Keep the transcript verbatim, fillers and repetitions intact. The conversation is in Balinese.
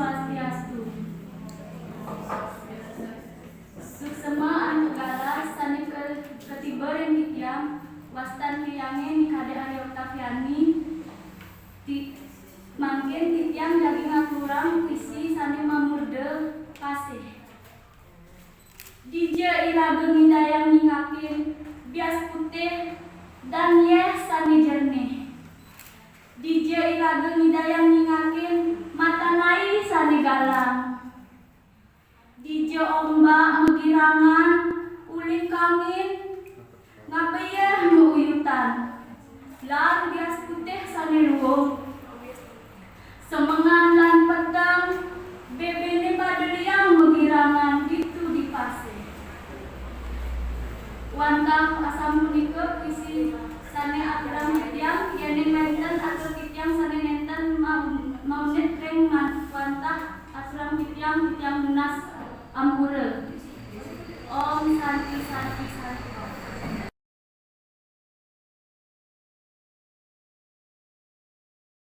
Swastiastu. Suksma antuk galah sané ka-, katiba ring titiang, wastan tiangé Ni Kadék Ari Oktaviani. Ti-, mangkin titiang jagi ngaturang puisi sané mamurda Pasih. Dija iraga nyidayang nyingakin bias putih dan yéh sané jernih. Dija iraga nyidayang nyingakin matan ai sané galang. Dija ombak magirangan, uling kangin, ngaba yéh mauyutan, lan bias putih sané luung. Semengan lan peteng, bébéné pada liang magirangan ditu di pasih. Wantah asapunika puisi sané aturang titiang, yéning wénten atur titiang sané nénten mau-, maunit ring man-, wantah aturang titiang, titiang nunas ampura. Om Santi, Santi, Santi.